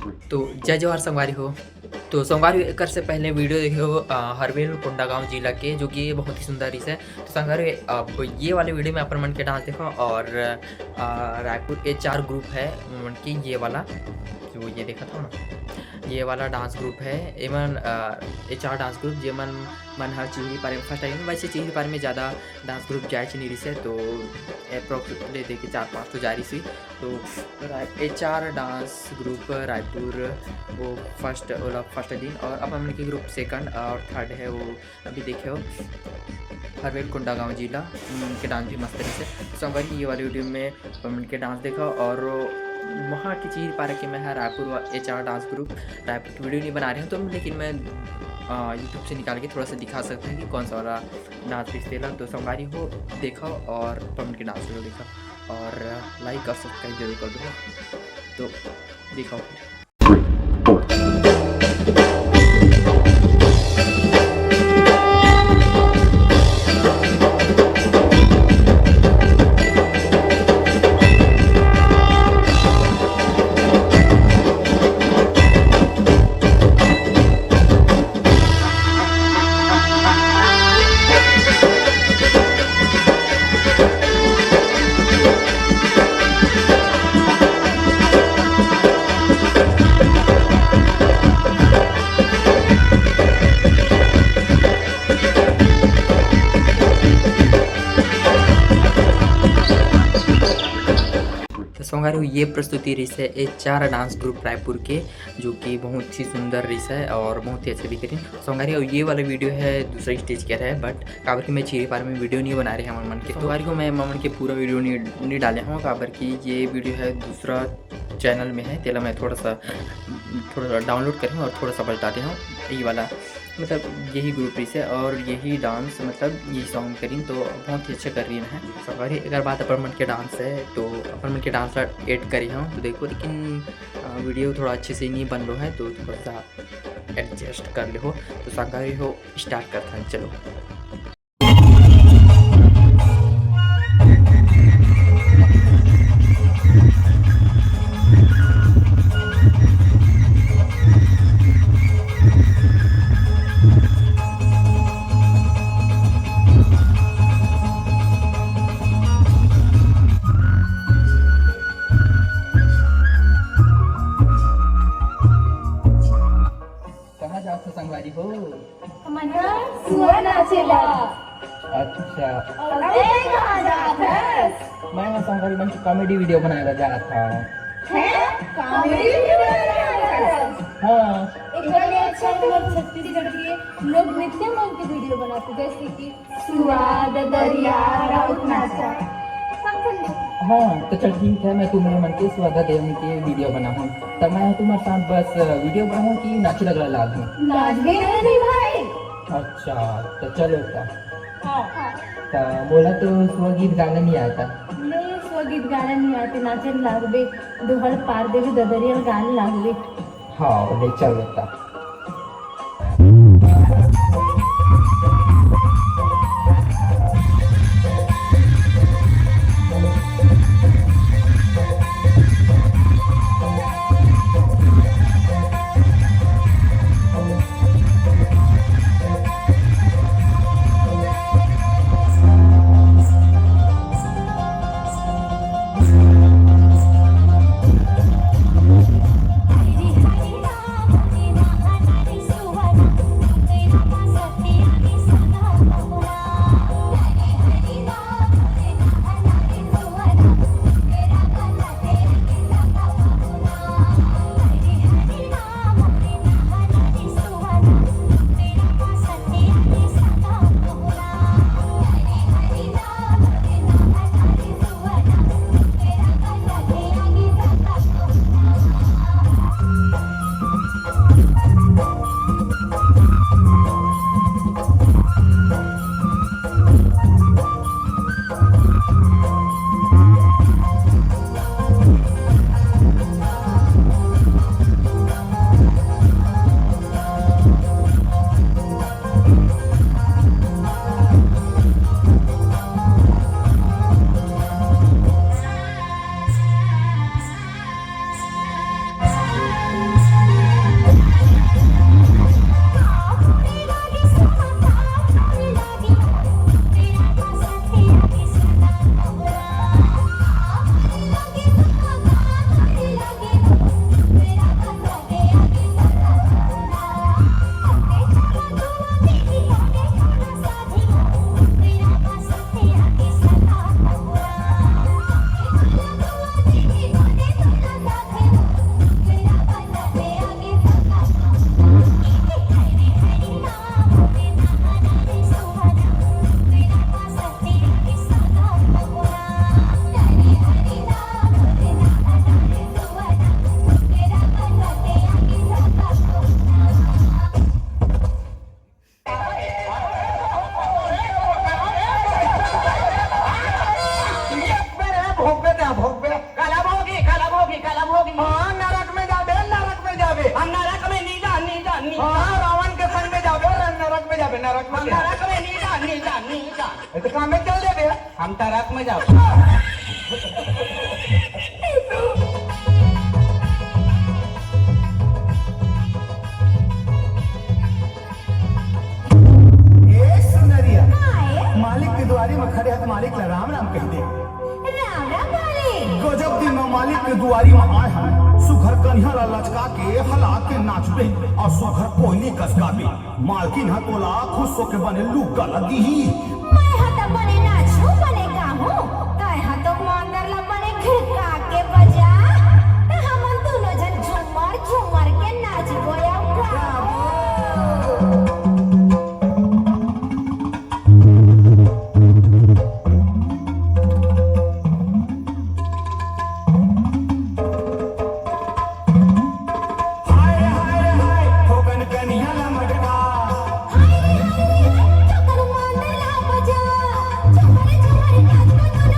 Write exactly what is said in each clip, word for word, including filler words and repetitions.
तो जय जोहार संगवारी हो। तो संगवारी हो, एकर से पहले वीडियो देखे हो, अ, हरवेल कोंडागांव जिला के, जो कि बहुत ही सुंदर रिहिस हे। तो संगवारी हो, अब ये वाले वीडियो में अपन मन के डांस देखो और, अ, रायपुर एचआर ग्रुप हे, मन के ये वाला, जो ये देखत हो ना, ये वाला डांस ग्रुप हे, एमन, अ, एचआर डांस ग्रुप, जेमन मन ह चिहिरी पारे में फर्स्ट टाइम, वैसे चिहिरी पारे में ज़्यादा डांस ग्रुप जाए च नहीं रिहिस हे, तो अप्रोक्स ले दे के चार पाँच तो जा रिहिस हे। तो राय-, एचआर डांस ग्रुप रायपुर, वो फर्स्ट, ओला फर्स्ट दिन, और अपन मन के ग्रुप सेकंड और थर्ड हे, वो अभी देखे हो हरवेल कोंडागांव जिला, उनके डांस भी मस्त रिहिस हे। संगवारी, ये वाले वीडियो में अपन मन के डांस देखा, और वहाँ के चिहिरी पारा के मैं ह रायपुर वा-, एचआर डांस ग्रुप रायपुर की वीडियो नहीं बना रहे हूँ, तो लेकिन मैं, आ, YouTube से निकाल के थोड़ा सा दिखा सकता हूँ कि कौन सा वाला डांस रिहिस तेला। तो संगवारी हो, देखा और अपन मन के डांस वीडियो देखा, और लाइक और सब्सक्राइब जरूर कर दो। तो देखा फिर। तो संगवारी हो, ये प्रस्तुति रिहिस हे एचआर डांस ग्रुप रायपुर के, जो कि बहुत ही सुंदर रिहिस हे और बहुत ही अच्छा भी करिन। संगवारी हो, ये वाला वीडियो हे दूसरा स्टेज के हे, but काबर कि मैं चिहिरी पारा में वीडियो नहीं बना रहे हमन मन के, तो संगवारी हो, मैं हमन के पूरा वीडियो नहीं, नहीं डाले हूँ, काबर कि ये वीडियो हे दूसरा चैनल में हे, तेला मैं थोड़ा सा, थोड़ा सा डाउनलोड करे हूँ और थोड़ा सा बस डाले हूँ। ये वाला, मतलब, यही ग्रुप रिहिस हे और यही डांस, मतलब, यही सॉन्ग करिन, तो बहुत ही अच्छा कर रही है। संगवारी, अगर बात अपन मन के डांस हे, तो अपन मन के डांस ला एड करे हूँ, तो देखो, लेकिन, अ, वीडियो थोड़ा अच्छे से नहीं बन लो हे, तो थोड़ा सा एडजस्ट कर ले हो। तो संगवारी हो, स्टार्ट करथन, चलो। कहाँ जात हो संगवारी हो? हमन ह सुआ नाचे ला। अच्छा। अउ तैं कहाँ जात हस? मैं ह संगवारी मन के कॉमेडी वीडियो बनाए ला जात हंव। हैं? कॉमेडी वीडियो बनाए ला जात हस? हाँ। एकर ले अच्छा हमर छत्तीसगढ़ के लोक नृत्य मन के वीडियो बनाते, जैसे कि सुआ, ददरिया, राउत नाचा। हाँ, तो चल ठीक है, मैं तुम्हर मन के सुआ ददरिया के वीडियो बनाहूँ। तो मैं तुम्हर साथ बस वीडियो बनाहूँ कि नाचे लगला लागहूँ? नाचबे नहीं भाई। अच्छा, तो चलो तो। हाँ। तो मोला तो सुआ गीत गाना नहीं आता। ले, सुआ गीत गाना नहीं आते, नाचे लागबे, दोहड़ पार देबे, ददरिया गाने लागबे। हाँ, ले चलो तो। हम ट्रक में नहीं जा, नहीं जा, नहीं जा। ए, तो काम में चल दे बे। हम ट्रक में जाओ। ए सुंदरिया, का ए? मालिक के दुआरी में खड़े हत, मालिक ला राम राम कहि दे। राम राम मालिक। गजब दिन में मालिक के दुआरी में आए हन। सुघर कनिहा ला लचका के हला के नाचबे अउ सुघर कोयली कस गाबे। मालकिन ह तोला खुश होके बने लुग्गा ला दिही। मैं ह त बने नाचहूं, बने गाहूं, तैं ह तो मांदर ला बने घिड़का के बजा। त हमन दूनो झन झूमर झूमर के नाचबो अउ गाबो। हाय रे, हाय रे, हाय, ठोकन कनिया ला मटका। हाय रे, हाय रे, हाय, ठोकन मांदर ला बजा। झूमर, झूमर नाचबो दूनो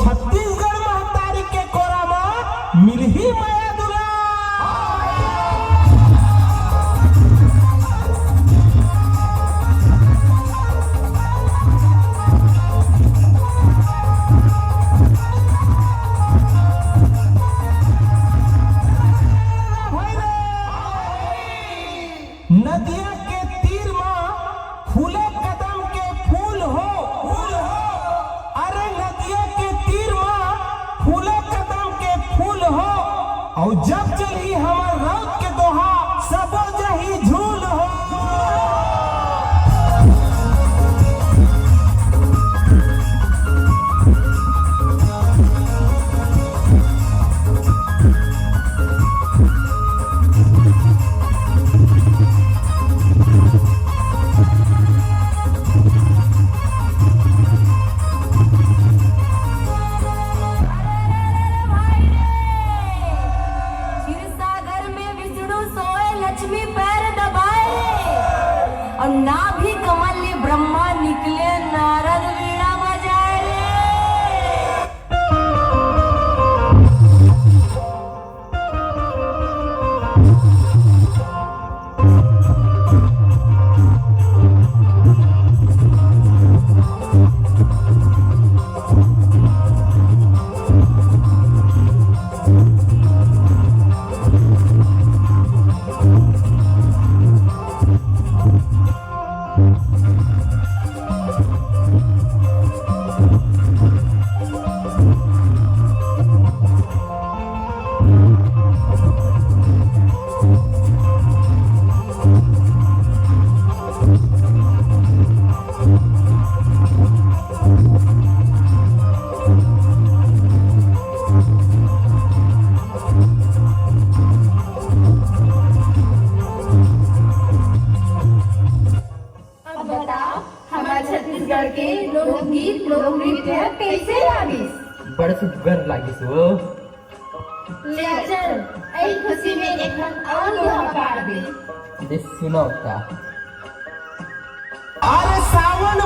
छत्तीसगढ़ महतारी के कोरा म मिलही मया दुलार। नदिया के तीर म फूले कदम के फूल हो, फूल हो। अरे नदिया के तीर म फूले कदम के फूल हो। अउ जब चलही हमर राउत के दोहा, सबो जही झूल हो। अरे, अरे, अरे, अरे, भाई रे! क्षीर सागर में विष्णु सोए, लक्ष्मी पैर दबाए, और नाभि कमल ले ब्रह्मा निकले, नारद वीणा बजाए रे। अब बताओ, हमर छत्तीसगढ़ के लोकगीत, लोकनृत्य ह कइसे लागिस? बड़ सुग्घर लागिस वो। ले चल, एही खुशी में एक ठन अउ दोहा पाड़ दे। दे सुनाव त। अरे सावन